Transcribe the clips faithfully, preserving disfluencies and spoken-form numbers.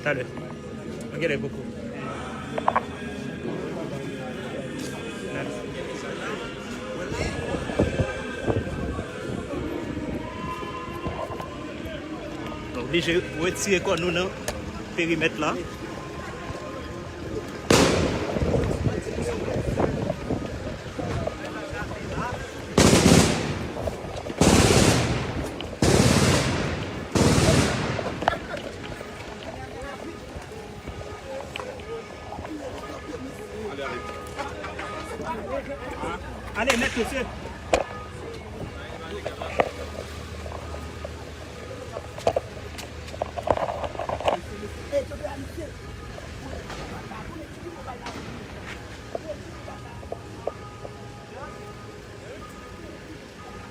Talè. Mwen genlè poko. Nou oblije retire kò nou nan perimèt la. Ale, ale. Ale, nèt, mesye.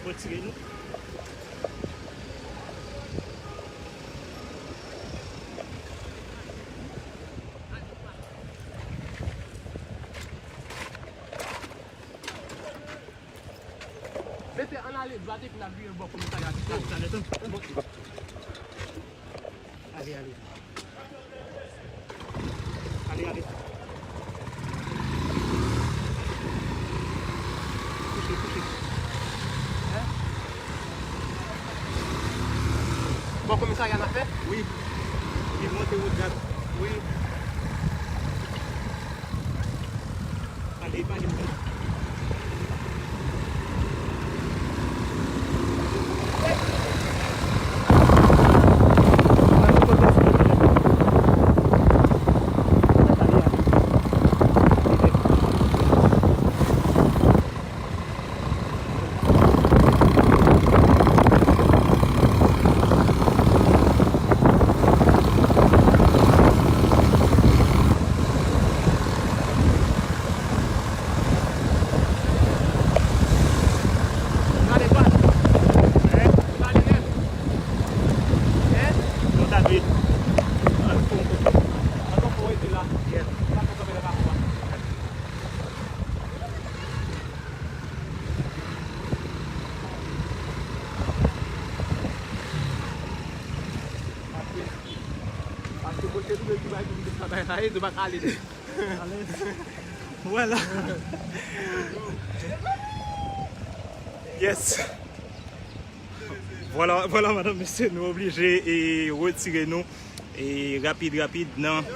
Retire nou. Mete ann ale, dwat epi n ap vire bò komisarya a. Ale, ale. Ale, ale. Kouche, kouche. Bò komisarya n ap fè? Wi. Li monte wout Gad. Wi. Ale, ale. Paske mwen te tounen ti bay pou m te travay la, e nou pa ka ale. Alèz. Vwala. Yes. Vwala, vwala, madanm, mesye, nou oblije e retire nou e rapid, rapid nan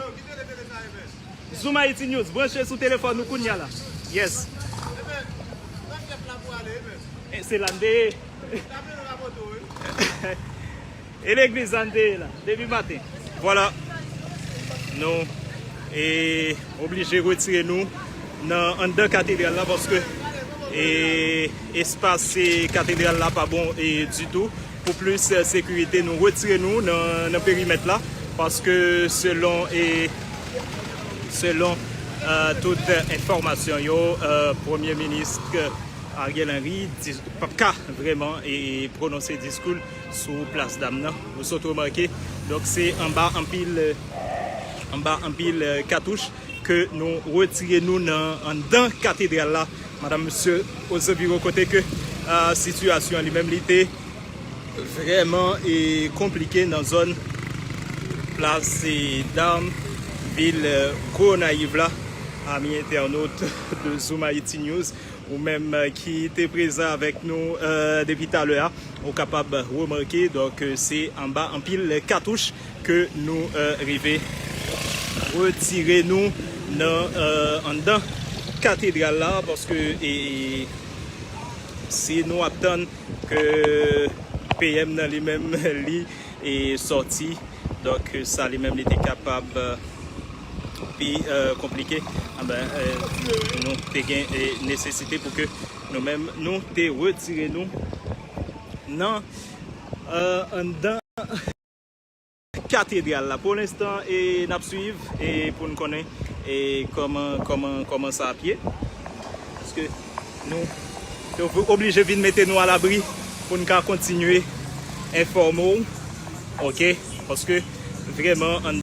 Zoom Haïti News. Branche sou telefòn nou kounya la. Yes. E se la n te ye. E legliz la n te ye la, depi maten. Vwala. Nou e oblije retire nou nan anndan katedral la paske e espas e katedral la pa bon e ditou. Pou plis e sekirite, nou retire nou nan, nan perimèt la paske selon e selon e tout enfòmasyon yo, e premye minis Ariel Henry di, p ap ka vrèman e pwononse diskou l sou plas dam nan. Ou sot remake, donk se anba anpil, anba anpil e katouch ke nou retire nou nan anndan katedral la. Madanm, mesye, Ozeviro, kote ke e sitiyasyon an li menm li te vrèman e konplike nan zòn plas e dam vil e Gonayiv la. Ami entènot de Zoom Haïti News, ou menm e ki te prezan avèk nou e depi talè a, ou kapab remake, donk e se anba anpil katouch ke nou e rive retire nou nan e anndan katedral la paske e si nou ap tann ke P M nan li menm li e sòti. Donk, sa li menm li te kapab, euh, pi, euh, konplike. Anben, euh, nou te gen, euh, nesesite pou ke nou menm, nou te retire nou nan, euh, anndan katedral la. Pou lenstan, e n ap swiv e pou n konnen e kòman, kòman, kòman sa ap ye. Paske nou, yo oblije vin mete nou alabri pou n ka kontinye enfòme w. Ok? Paske vrèman,